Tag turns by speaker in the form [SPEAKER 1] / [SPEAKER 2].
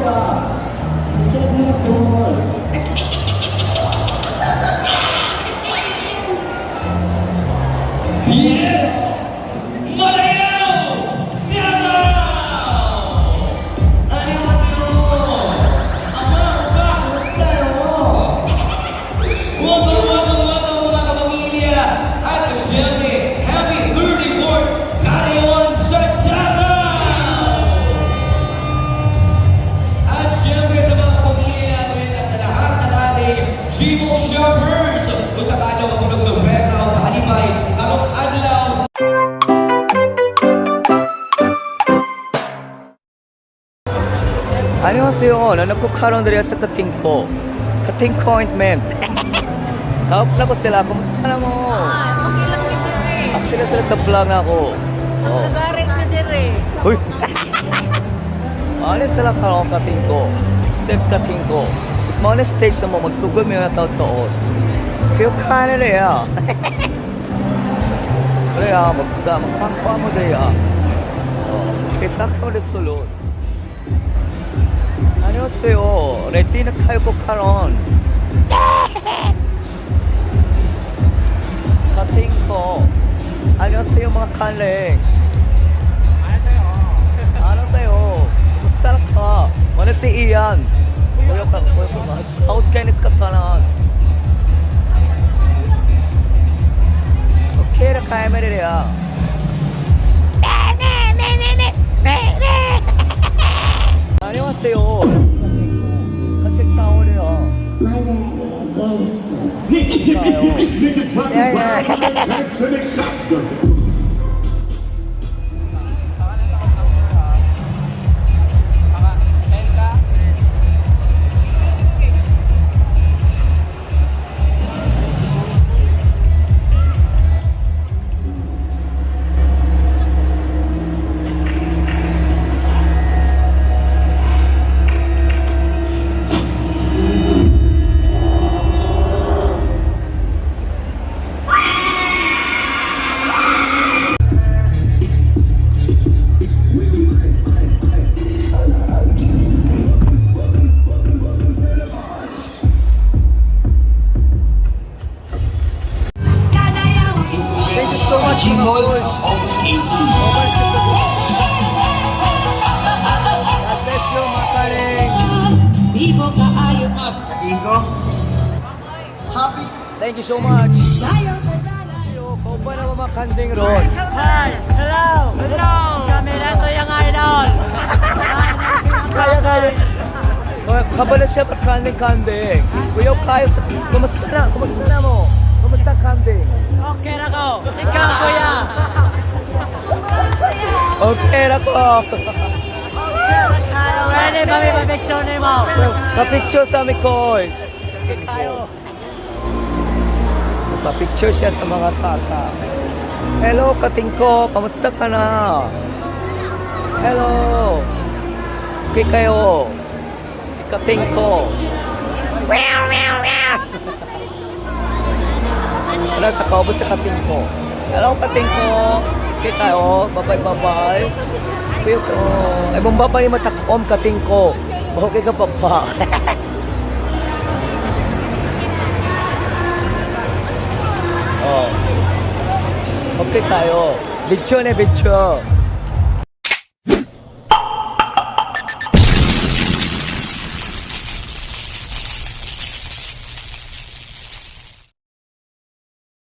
[SPEAKER 1] Sila. Sila mga tol.
[SPEAKER 2] Yes! Malayaw! Davao! Annyeonghaseyo! Ama, upa, kumusta mo? Welcome, welcome, welcome mga kapamilya! At siyempre, happy 34th Kadayawan sa Davao! At siyempre sa mga kapamilya natin at sa lahat ng ating Gmo Shoppers, kung sa kadyo mapunog sorpresa o mahalipay, karong adlaw.
[SPEAKER 1] 안녕하세요. 나는 karon diri sa Katingko. Katingko ointment. Kaup na ko sila. Kumusta na mo?
[SPEAKER 3] Ah, okay lang dito eh.
[SPEAKER 1] Apil na sila sa vlog na ako.
[SPEAKER 3] Ang
[SPEAKER 1] Oh.
[SPEAKER 3] nagarit na dire.
[SPEAKER 1] Uy! Ano sila karon Katingko? Step Katingko. Mas mao na stage sa mo magsugod mo na taon-taon. Kayo kanila ya. Kaya magsa magpangpa mo daya. Oh, kay sakto de sulod. 안녕하세요. Ready na kayo ko karon. Katingko. 안녕하세요 mga kaleng. 안녕하세요. Kumusta na ka? Mana si Ian? Kuya ka, kuya ka. Out kayo ni katanan. Okay na kaya mo rin. 안녕하세요. 같은 타월이요.
[SPEAKER 4] Yeah.
[SPEAKER 1] Thank you so much, mga boys. God bless you, mga kaling.
[SPEAKER 3] Bibo kaayo.
[SPEAKER 1] Happy. Thank you so much. Yo, kauban na mga kanding ron.
[SPEAKER 5] Hi! Hello! Hello! Kami na sa iyang idol!
[SPEAKER 1] Kaya, kaya. Kabala siya pa kanding kanding. Kuya, kaya. Kumusta na? Kumusta na mo? Kumusta kanding?
[SPEAKER 5] Okay na ko! Ikaw, kuya!
[SPEAKER 1] Okay na ko.
[SPEAKER 5] Pwede ba may pa-picture ni mo?
[SPEAKER 1] Pa-picture sa amin ko. Okay, kayo. Pa-picture siya sa mga tata. Hello, katingko. Kamusta ka na? Hello. Okay kayo. Si Katingko. Meow, meow, meow. Wala sa kaubos sa Katingko. Hello, Katingko. Okay kayo. Bye-bye, bye-bye. Kuya ko. Ay, mong babay matakom, Katingko. Okay ka pa pa. Oh. Okay tayo. Video na video.